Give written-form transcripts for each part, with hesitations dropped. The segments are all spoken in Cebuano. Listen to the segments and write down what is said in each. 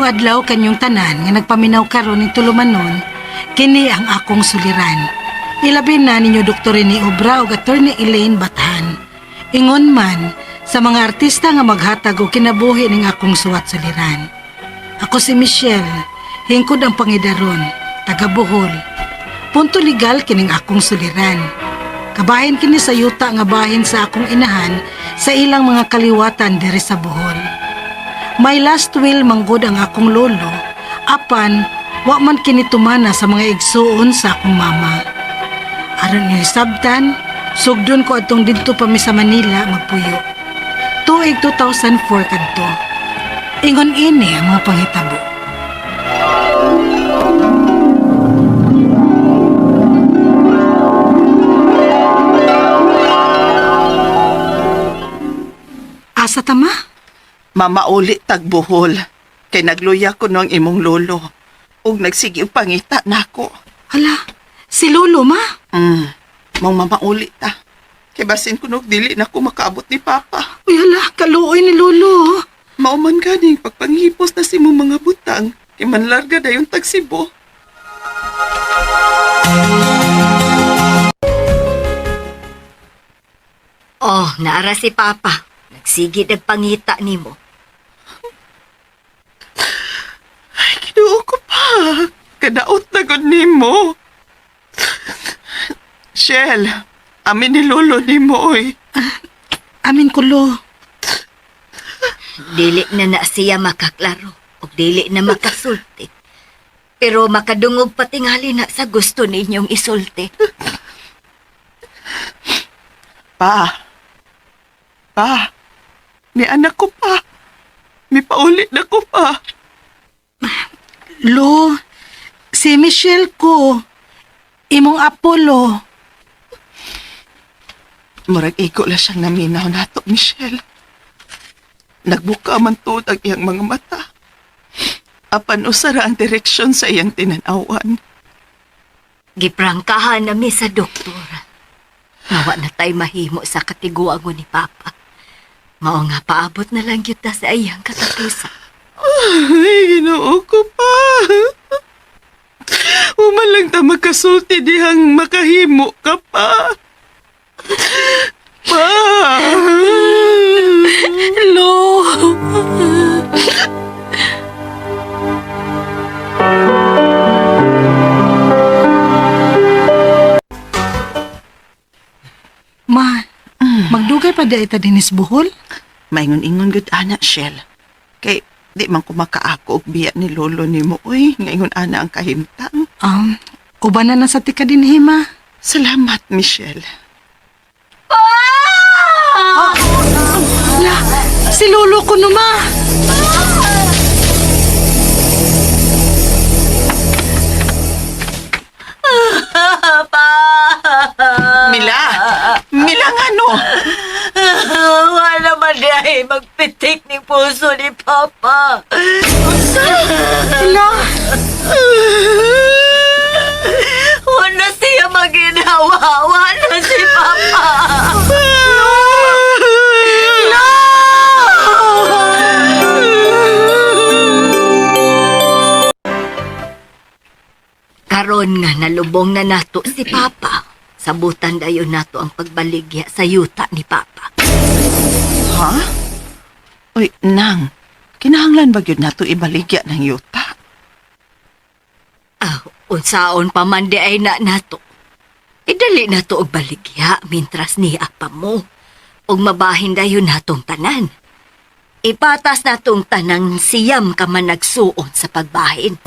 Maayong adlaw kanyong tanan nga nagpaminaw karon ning tulumanon, kini ang akong suliran. Ilabi na ninyo Dr. Rene Obra ug Attorney Elaine Bathan. Ingon man sa mga artista nga maghatag og kinabuhi ning akong suwat suliran. Ako si Michelle, hingkod ang pangidaron, taga Bohol. Punto legal kining akong suliran. Kabahin kini sa yuta nga bahin sa akong inahan sa ilang mga kaliwatan diri sa Bohol. May last will manggod ang akong lolo, apan wa man kini tumana sa mga igsuon sa akong mama. Aron niyo hisabtan, sugdon ko atong didto pa mi sa Manila magpuyo. Tuig 2004 kadto. Ingon ini ang mga panghitabo. Asa ta, ma? Mamauli tag Bohol. Kay nagluya ko ang imong lolo. Ug nagsige og pangita nako. Hala, si lolo, ma? Mong mamauli ta. Kay basin kuno dili na ko makaabot ni Papa. Uy, hala, kaluoy ni lolo. Mao man ganing pagpanghipos na si mong mga butang. Kay manlarga dayon tag Cebu. Oh, naara si Papa. Nagsige nagpangita nimo. Ay, Ginoo ko pa. Kadaot na gud nimo. Shell, amin ni lolo nimo oy. Amin ko, lo. Dili na na siya makaklaro ug dili na makasulti. Pero makadungog patingali na sa gusto ninyong isulti. Pa. Pa. May anak ko pa. May paulit na ko pa. Lo, si Michelle ko. Imong apo, lo. Murag igo la siyang naminaw nato, Michelle. Nagbuka man tuod ang iyang mga mata. Apan usara ang direksyon sa iyang tinanawan. Giprangkahan na mi sa doktor. Nawa na tay mahimo sa katiguangon ni Papa. Mao nga paabot na lang gyud ta sa iyang katapusan. Ay, Ginoo ko pa. Human lang ta makasulti dihang makahimo ka pa. Pa! Lo! Ma, magdugay pa di ita dinis Bohol? Maingon-ingon gud ana, Shell. Kay di man ko makaako og biya ni lolo nimo oy, nga ingon ana ang kahimtang. Uban na na sa tika dinhi, ma. Salamat, Michelle. La, si lolo ko no, ma. Mila! Mila nga no! Wala naman di ay magpitik ni puso ni Papa. Hala, Wala siya maginawa. Wala si Papa. Karon nga nalubong na nato si Papa. Sabutan dayon nato ang pagbaligya sa yuta ni Papa. Ha? Uy, nang, kinahanglan ba gyud nato ibaligya ng yuta? Ah, unsaon pa man di ay na nato. Idali nato og baligya mintras niya pa mo. Ug mabahin dayon natong tanan. Ipatas natong tanang siyam ka man nagsuon sa pagbahin.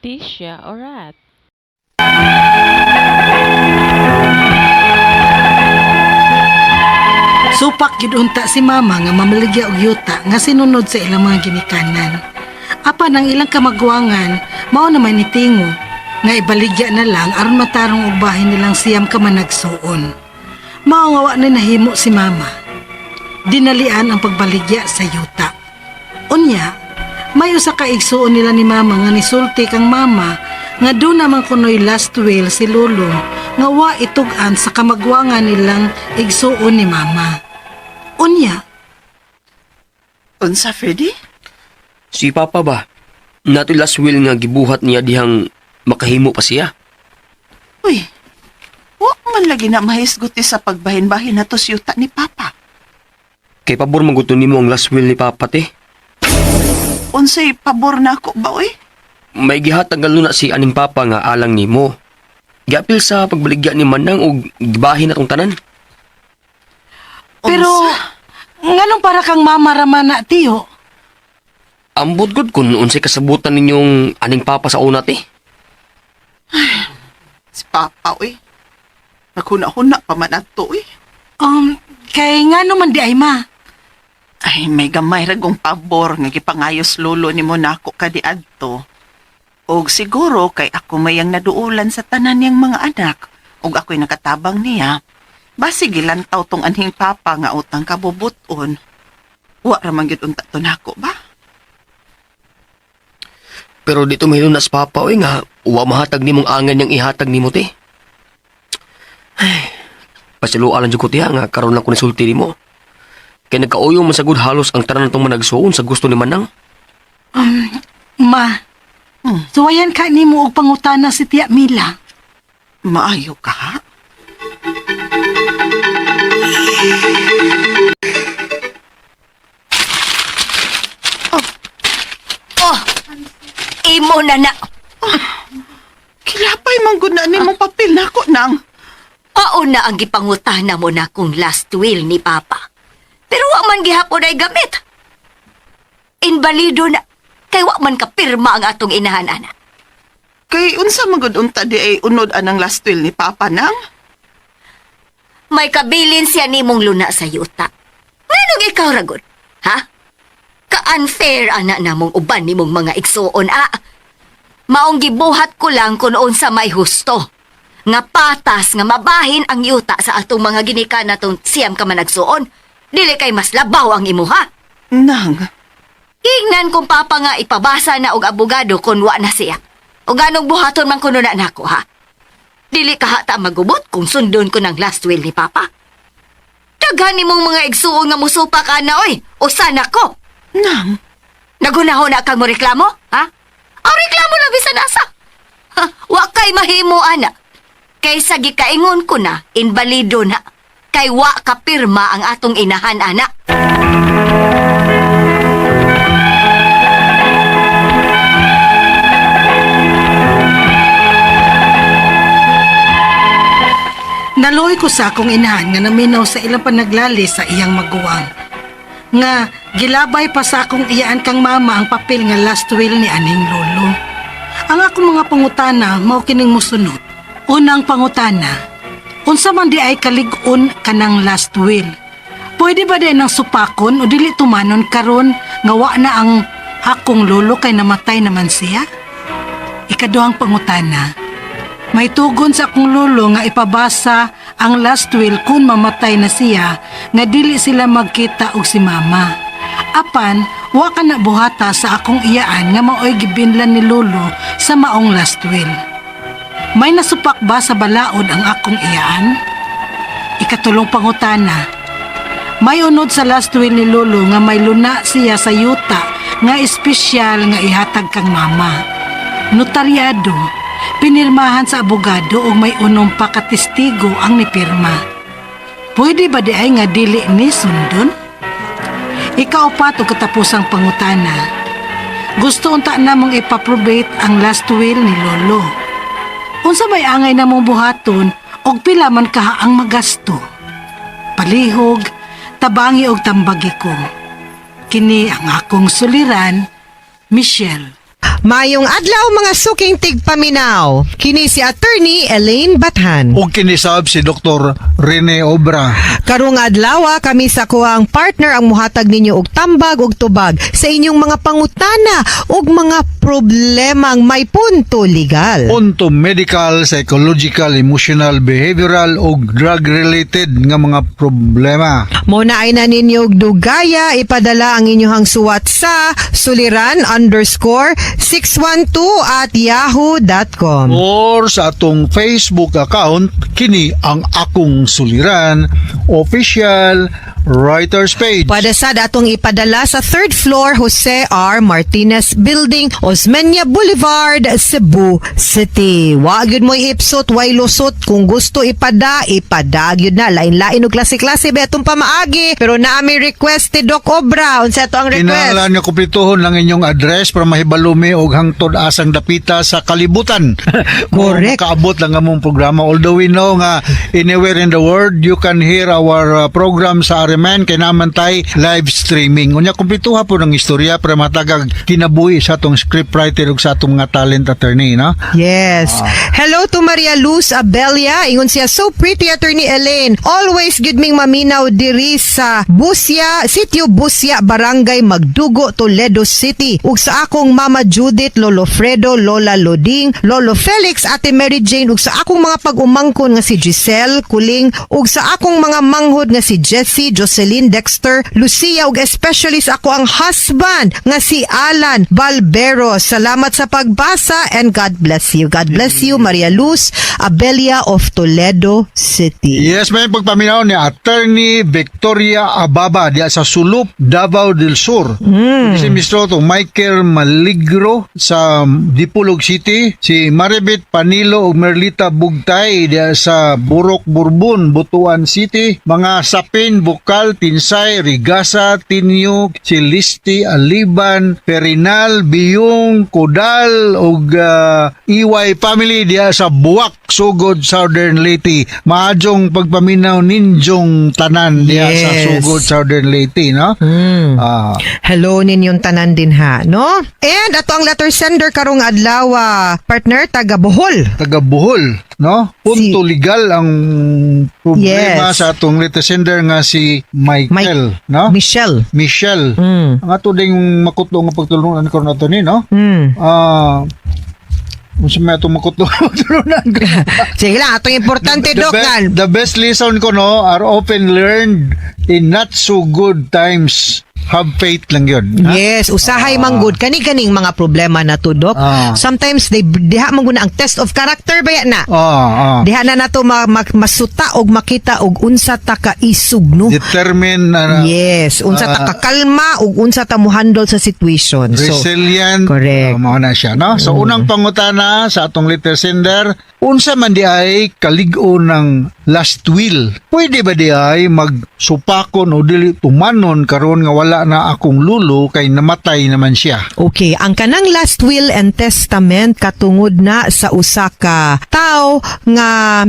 Tisha Orat. Supak gyud unta si mama nga mamaligya og yuta nga sinunod sa ilang mga ginikanan. Apan ang ilang kamagwangan mao naman nitingo nga ibaligya na lang aron matarong og bahin nilang siyam ka man nagsuon. Mao nga wa na nahimo si mama. Dinalian ang pagbaligya sa yuta. Unya, may usa ka igsuon nila ni mama nga nisulti kang mama nga doon naman kunoy last will si lolo nga wa itug-an sa kamagwangan nilang igsuon ni mama. Unya, Unsa, Freddy? Si Papa ba? Nato last will nga gibuhat niya dihang makahimo pa siya. Uy, wa man lagi na mahisguti sa pagbahin-bahin na to siyuta ni Papa. Kay pabor man gud to nimo ang last will ni Papa te. Unsay pabor na ako ba, uy? May gihatag nga luna si aning Papa nga alang nimo. Giapil sa pagbaligya ni Manang og gibahin na tong tanan. Pero, nganong para kang mama raman na, tiyo? Ambot gud kun unsay kasabutan ninyong aning Papa sa una te. Si Papa, uy. Naghuna-huna pa man ato, uy. Kay ngano man di ay ma? Ay, may gamay ra gong pabor nga gipangayos lolo ni mo nako kadiadto. Og siguro kay ako mayang naduulan sa tanan niyang mga anak og ako'y nakatabang niya. Basi gilantaw tong anhing papa nga utang kabubuton. Wa ra man gyud unta to nako ba? Pero dito mahilom na sa Papa oy nga wa mahatag nimong angan niyang ihatag nimo te. Ay, pasiluan lang jud ko tiya nga karon lang ko nisulti nimo. Kay nagkauyo man sagud halos ang tanan natong managsuon sa gusto ni Manang. Ma, suwayan ka nimo og pangutana si Tia Mila. Maayo ka ha? Oh, imo na na. Kilapay man gud na nimong papel nako nang. Mao na ang gipangutana mo na kung last will ni Papa. Pero wa man gihapon ay gamit. Inbalido na. Kay wa man kapirma ang atong inahan, ana. Kay unsa man gud unta di ay unod anang last will ni Papa nang? May kabilin siya nimong luna sa yuta. Nganong ikaw ragod? Ha? Ka-unfair ana namong uban nimong mga igsuon a. Maong gibuhat ko lang kung unsa may husto. Nga patas nga mabahin ang yuta sa atong mga ginika natong siyam ka managsuon. Dili kay mas labaw ang imuha. Nang, Hingnan kung papa nga ipabasa na og abogado kung wa na siya. O ganong buhaton man kuno na nako ha. Dili ka hata magubot kung sundon ko ng last will ni papa. Daghan nimong mga igsuon nga musupa ka na oy. O sana ko. Nang, Nagunahon na kang mo reklamo, ha? Ang reklamo lang bisan asa. Ha, wa kay mahimo ana. Kaysa gikaingon ko na, inbalido na. Kay wa ka pirma ang atong inahan ana. Naluoy ko sa akong inahan nga naminaw sa ilang panaglali sa iyang maguwang. Nga gilabay pa sa akong iyaan kang mama ang papel nga last will ni aning lolo. Ang akong mga pangutana mao kining mosunod. Unang pangutana, unsa man di ay kalig-on kanang last will? Pwede ba din ang supakon o dili tumanon karon nga wa na ang akong lolo kay namatay naman siya? Ikaduhang pangutana, may tugon sa akong lolo nga ipabasa ang last will kung mamatay na siya nga dili sila magkita og si mama. Apan, wa ka na buhata sa akong iyaan nga maoy gibinlan ni lolo sa maong last will. May nasupak ba sa balaod ang akong iyaan? Ikatulong pangutana, may unod sa last will ni Lolo nga may luna siya sa yuta nga espesyal nga ihatag kang mama. Notaryado, pinirmahan sa abogado o may unom pa ka testigo ang nipirma. Pwede ba di ay nga dili ni sundon? Ikaupat o katapusang pangutana. Gusto unta namong ipaprobate ang last will ni Lolo. Unsa may angay namong buhaton og pila man kaha ang magasto? Palihog, tabangi og tambagi ko. Kini ang akong suliran, Michelle. Mayong adlaw mga suking tigpaminaw. Kini si Attorney Elaine Bathan. Og kinisab si Dr. Rene Obra. Karong adlaw kami sa kuang partner ang muhatag ninyo og tambag og tubag sa inyong mga pangutana ug mga problemang may punto legal. Punto medical, psychological, emotional, behavioral og drug-related nga mga problema. Mo na ay na ninyo og dugaya ipadala ang inyong suwat sa suliran_612@yahoo.com. Or sa atong Facebook account, kini ang akong suliran, official Writer's Page. Pwede sad atong ipadala sa third floor, Jose R. Martinez Building, Osmeña Boulevard, Cebu City. Wa gyud mo ipsot, way lusot. Kung gusto ipada, ipada gyud na. Lain-lain og klase-klase ba atong pamaagi. Pero naa may request ti Doc Obra. Unsa ato ang request? Kinahanglan nyo kumpletuhon lang inyong address para mahibalo mi og hangtod asang dapita sa kalibutan. Correct. Makaabot lang among programa. Although we know nga anywhere in the world you can hear our program sa RMN kay naman tay live streaming. Unya, kumpletuha po ng istorya para matagag kinabuhi sa atong scriptwriter ug sa atong mga talent attorney, no? Yes. Hello to Maria Luz Abelia. Ingon siya, "So pretty, Attorney Elaine. Always gud ming maminaw diri sa Busya, Sitio Busya, Barangay Magdugo, Toledo City. Ug sa akong Mama Judith, Lolo Fredo, Lola Loding, Lolo Felix, Ate Mary Jane, ug sa akong mga pag-umangkon nga si Giselle Kuling, ug sa akong mga manghod nga si Jessie, Jocelyn, Dexter, Lucia, ug especially sa ako ang husband nga si Alan Balbero. Salamat sa pagbasa and God bless you." God bless you, Maria Luz Abelia of Toledo City. Yes, may pagpaminaw ni Attorney Victoria Ababa diya sa Sulop, Davao del Sur. Si Mr. to Michael Maligro sa Dipolog City, si Maribit Panilo ug Merlita Bugtay diya sa Burok Burbun, Butuan City, mga Sapin, Bukal, Tinsay, Rigasa, Tinyo, Celisti, Aliban, Perinal, Biyong, Kudal ug EY family diya sa Buwak, Sugod, Southern Leyte. Maadjong pagpaminaw ninjong tanan diya sa Sugod, Southern Leyte, no? Ah. Hello ninyong tanan din ha, no? And ato ang letter sender karong adlaw, partner, taga Bohol. Taga Bohol, no? Punto legal ang problema sa atong letter sender nga si Michael, no? Michelle. Michelle. Ang ato ding makutlo nga pagtulungan karon ato ni, no? Ah, unsa may atong makutlo nga pagtulungan? Sige lang, atong importante, Doc, nga. The best lesson ko, no, are often learned in not so good times. Have faith lang yun. Ha? Yes, usahay man gud kani kaning mga problema na to, Doc. Sometimes they diha man gud na ang test of character ba na. Diha na nato masuta og makita og unsa ta ka isog, no. Determine Yes, unsa ta ka kalma ug unsa ta mo handle sa situation. So, resilient. Correct. Mao na siya, no? So unang pangutana sa atong letter sender, unsa man di ay kalig-on ng last will? Pwede ba di ay magsupakon o dili tumanon karon nga wala na akong lulo kay namatay naman siya? Okay, ang kanang last will and testament katungod na sa usa ka tawo nga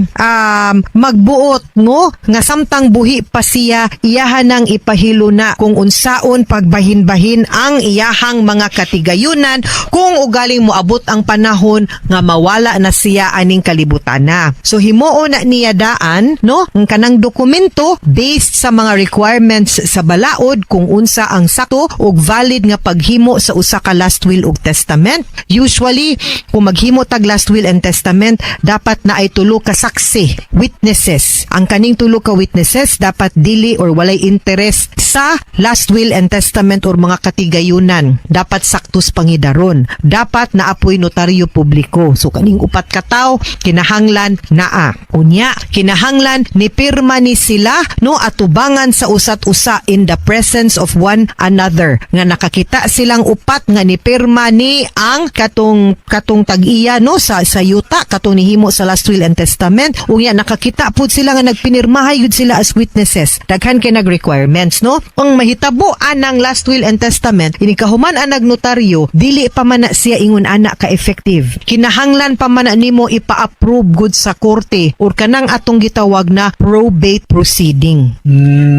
magbuot, no, nga samtang buhi pa siya, iyahan nang ipahilo na kung unsaon pagbahin-bahin ang iyahang mga katigayunan kung ugaling moabot ang panahon nga mawala na siya aning kalibutan na. So himuon na niya daan, no, ang kanang dokumento based sa mga requirements sa balaod kung unsa ang sakto ug valid nga paghimo sa usa ka last will ug testament. Usually, kung maghimo tag last will and testament, dapat na ay tulo ka saksi, witnesses. Ang kaning tulo ka witnesses dapat dili or walay interest sa last will and testament or mga katigayunan. Dapat saktos pangidaron. Dapat naapoy notaryo publiko. So kaning upat ka tawo kinahanglan naa. Unya, kinahanglan ni pirma ni sila, no, atubangan sa usat usa, in the presence of one another, nga nakakita silang upat nga ni pirma ni ang katong tag-iya, no, sa yuta katong nihimo sa last will and testament. Unya nakakita pud sila nga nagpinirmahay yun sila as witnesses. Daghan kay nag requirements, no? Ang mahitabo anang last will and testament, ini kahuman ang nagnotaryo, dili pa man na siya ingon ana ka effective. Kinahanglan pa man na nimo ipa-approve gud sa korte or kanang atong gitawag na probate proceeding.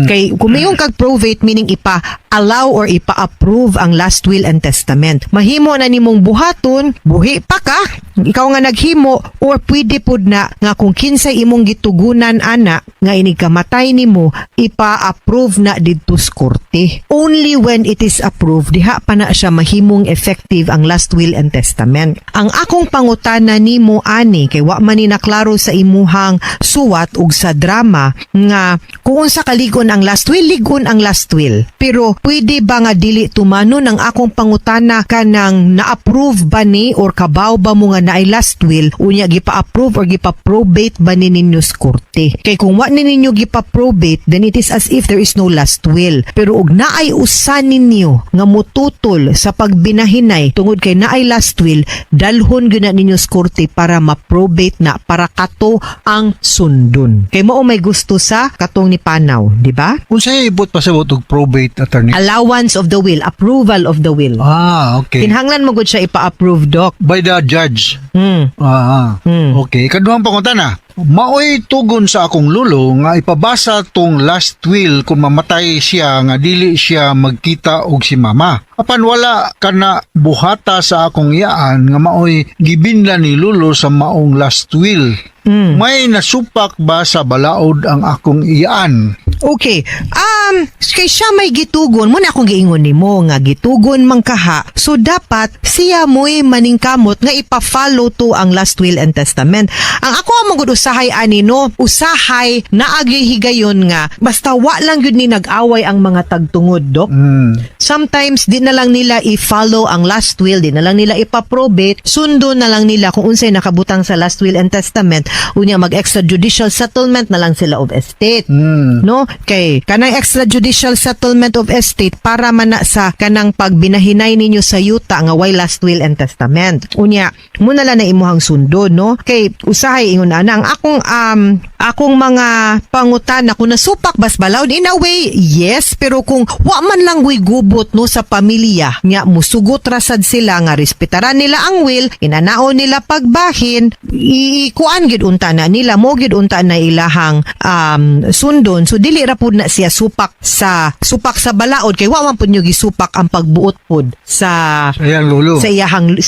Kay kung mayon kag probate, meaning ipa-allow or ipa-approve ang last will and testament. Mahimo na nimong buhaton, buhi pa ka, ikaw nga naghimo, or pwede pud na nga kung kinsay imong gitugunan ana nga inig kamatay nimo, ipa-approve na didto sa korte. Only when it is approved, diha pa na siya mahimong effective ang last will and testament. Ang akong pangutana nimo ani kay wa man ni naklaro sa imuhang suwat ug sa drama nga Kung unsa kaligon ang last will, ligon ang last will. Pero pwede ba nga dili tumanon ang akong pangutana kanang na-approve ba ni or kabaw ba mo nga naay last will, unya gipa-approve or gipa-probate ba ni ninyo sa korte? Kay kung wa ni ninyo gipa-probate, then it is as if there is no last will. Pero og naay usa ninyo nga mututol sa pagbinahinay tungod kay naay last will, dalhon gyud na ninyo sa korte para ma-probate na, para kato ang sundon. Kay mao may gusto sa katong ni panaw, di ba? Unsay ibot pasabot og probate, attorney? Allowance of the will, approval of the will. Ah, okay. Kinahanglan mo gud siya ipa-approve, doc. By the judge. Ah, okay. Ikaduhang pangutana. Maoy tugon sa akong lulo nga ipabasa tong last will kung mamatay siya nga dili siya magkita og si mama. Apan wala kana buhata sa akong iyaan nga maoy gibinla ni lulo sa maong last will. May nasupak ba sa balaod ang akong iyaan? Okay. Kay siya may gitugon, mo na akong giingon nimo nga gitugon man kaha. So dapat siya mo'y maningkamot nga ipa-follow to ang last will and testament. Ang ako ang gud usahay ani, no, usahay naagyoy higayon nga basta wa lang gyud ni nag-away ang mga tagtungod, dok. Sometimes di na lang nila i-follow ang last will, di na lang nila ipa-probate, sundo na lang nila kung unsay nakabutang sa last will and testament. Unya mag extrajudicial settlement na lang sila of estate. No? Kay kanang extrajudicial settlement of estate para man na sa kanang pagbinahinay ninyo sa yuta nga way last will and testament. Unya, muna lang na imuhang sundo, no? Kay usahay ingon ana ang akong mga pangutana kung nasupak bas balaod, in a way, yes, pero kung wa man lang guy gubot, no, sa pamilya nya musugot rasad sila nga respetaran nila ang will, inanaon nila pagbahin, ikuan gid unta na nila mo gid unta na ilahang sundon, so dili ra pud na siya supak sa balaod kay wa man pud nyo gisupak ang pagbuot pud sa Ayan, lolo. Sa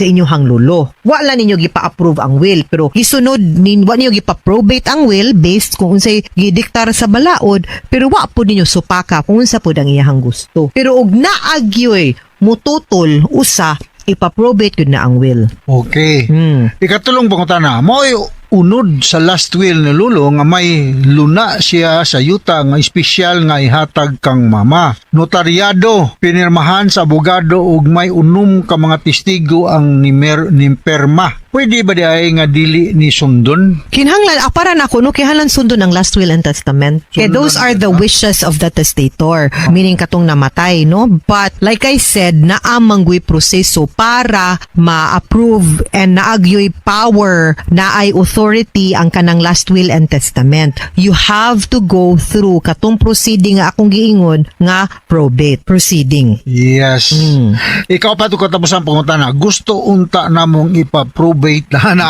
inyuhang lolo. Wala ninyo gipa-approve ang will, pero gisunod nin wa ninyo gipa-probate ang will based kung unsay gidiktar sa balaod, pero wa pud ninyo supaka kung unsa pud ang iyahang gusto. Pero og naagyoy mututol usa, ipa-probate gyud na ang will. Okay. Ikatulong pangutana, mao'y unod sa last will ni Lolo nga may luna siya sa yuta nga espesyal nga ihatag kang mama. Notaryado, pinirmahan sa abogado ug may 6 ka mga testigo ang nimperma. Pwede ba di ay nga dili ni sundon? Kinahanglan, para nako, no, kinahanglan sundon ang last will and testament. Kay Sundon those are the na. Wishes of the testator, meaning katong namatay, no? But like I said, naa man guy proseso para ma-approve and naagyoy power, naay authority ang kanang last will and testament. You have to go through katong proceeding nga akong giingon nga probate proceeding. Yes. Ikaw pa ito katapos ang pangutana. Gusto unta namong ipa-probate na na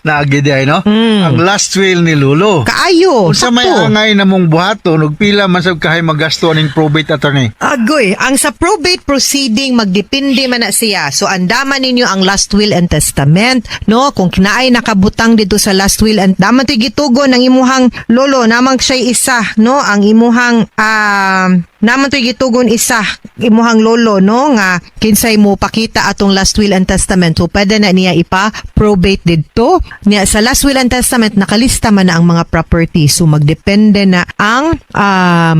na gid ay, no? Ang last will ni Lolo. Kaayo, Unsa may sakto. angay namong buhaton ug pila man sab kahay magasto aning probate, attorney? Agoy, ang sa probate proceeding, magdepende man na siya. So andaman ninyo ang last will and testament, no? Kung kinaay nakabutang dito sa last will and daman to'y gitugon ang imuhang lolo, namang siya'y isa, no? Ang imuhang naman to'y gitugon isa imuhang lolo, no, nga kinsay mo pakita atong last will and testament, so pwede na niya ipa probate didto niya. Sa last will and testament nakalista man na ang mga property, so magdepende na ang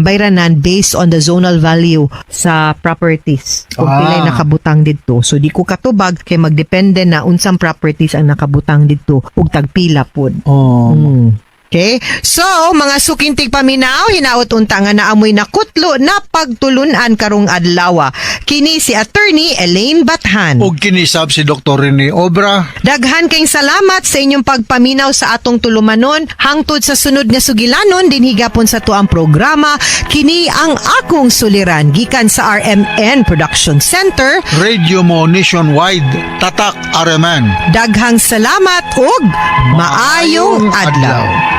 bayranan based on the zonal value sa properties kung pilay nakabutang didto. So di ko katubag kay magdepende na unsang properties ang nakabutang didto ug tagpila pod. Oh. Okay? So, mga suking tigpaminaw, hinaot unta nga naamoy nakutlo na pagtulunan karong adlaw. Kini si Attorney Elaine Bathan. Og kinisab si Dr. Rene Obra. Daghan kayong salamat sa inyong pagpaminaw sa atong tulumanon. Hangtod sa sunod nga sugilanon dinhi gapon sa tuang programa, kini ang akong suliran gikan sa RMN Production Center. Radio mo nationwide, Tatak RMN. Daghang salamat ug maayong adlaw.